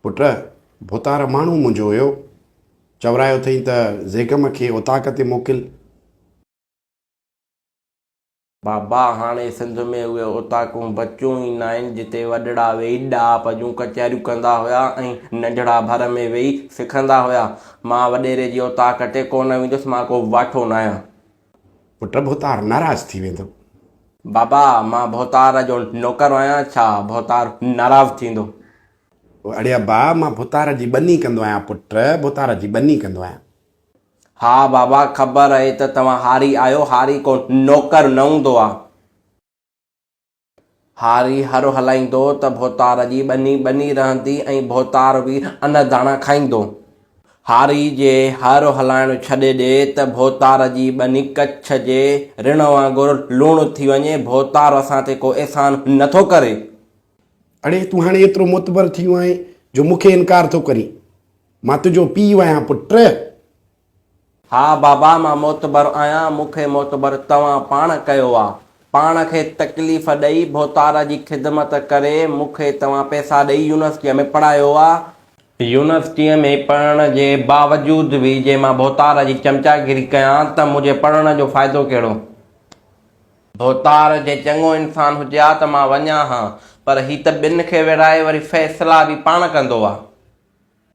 پٽ، ڀوتار ماڻهو منهنجو هيو. چورايو اٿئين ته زيگم کي اوطاق تي موڪل. بابا، هاڻي سنڌ ۾ اهي اوطاقون بچيون ئي ناهن جتي وڏڙا ويهي ڏاهپ جون ڪچهريون ڪندا هيا ۽ ننڍڙا ڀر ۾ ويهي سکندا هيا. مان وڏيري جي اوطاق تي ڪونه ويندس، مان ڪو واٺو ناهيان. پٽ، ڀوتار ناراض ٿي ويندو. بابا، مان ڀوتار جو نوڪر آهيان ڇا؟ ڀوتار ناراض ٿيندو. اڙي ابا، مان ڀوتار جي ٻني ڪندو آهيان پٽ، ڀوتار جي ٻني ڪندو آهيان. ها بابا، خبر اهي ته توهان هاري آهيو، هاري ڪو نوڪر نه هوندو آ. هاري هر هلائيندو ته ڀوتار جي ٻني ٻني رهندي ۽ ڀوتار به ان داڻا کائيندو. هاري جي هر هلائڻ ڇڏي ڏي ته ڀوتار جي ٻني ڪڇ جي رڻ وانگر لوڻ ٿي وڃي، ڀوتار اسان تي ڪو احسان نٿو ڪري. اڙي تون هاڻي ايترو معتبر ٿي ويو آهين جو مون کي انڪار ٿو ڪرين. مان تنهنجو پيء آهيان پٽ. ها بابا مان معتبر آهيان، مون کي معتبر توهان پاڻ ڪيو آ. پاڻ کي تڪليف ڏئي ڀوتار جي خدمت ڪري مون کي توهان پئسا ڏئي يونيورسٽيء ۾ پڙهايو آ. يونيورسٽيء ۾ پڙهڻ جي باوجود به جي مان ڀوتار جي چمچاگيري ڪيان ته منهنجي پڙهڻ جو فائدو ڪهڙو؟ ڀوتار جي چڱو انسان هجي ها ته مان وڃان ها، پر هي ته ٻن کي وڙهائي وري فيصلا به پاڻ ڪندو آ.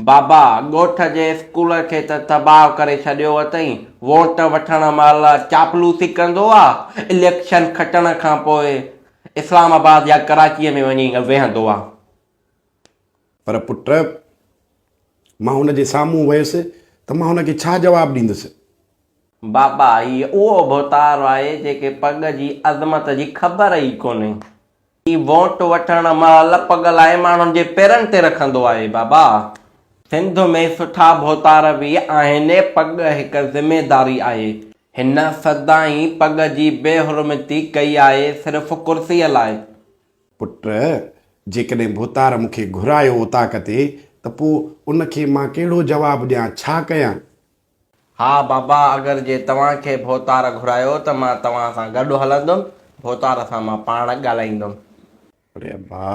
بابا، ڳوٺ جي اسڪول کي ته تباهه ڪري ڇڏيو اٿئين. ووٽ وٺڻ مهل چاپلوسي ڪندو آ، اليڪشن کٽڻ کان پوء اسلام آباد يا ڪراچيء ۾ وڃي ويهندو آ. پر پٽ، مان هن جي سامهون ويس ته مان هن کي ڇا جواب ڏيندس؟ بابا، هي اهو ڀوتار آهي جنهن کي پڳ جي عظمت جي خبر ئي ڪونهي. هي ووٽ وٺڻ مهل پڳ لاهي ماڻهن جي پيرن تي رکندو آهي بابا. سنڌ ۾ سٺا ڀوتار به آهن پڳ هڪ ذميداري آهي. هن سدائين پڳ جي بي حرمتي ڪئي آهي صرف ڪرسيء لاء. پٽ جيڪڏهن ڀوتار مون کي گهرايو اوطاق تي ته پوء ان کي مان ڪهڙو جواب ڏيان ڇا ڪيان؟ ها بابا اگر جي توهان کي ڀوتار گهرايو ته مان توهان سان گڏ هلندم، ڀوتار سان مان پاڻ ڳالهائيندم. اڙي ابا!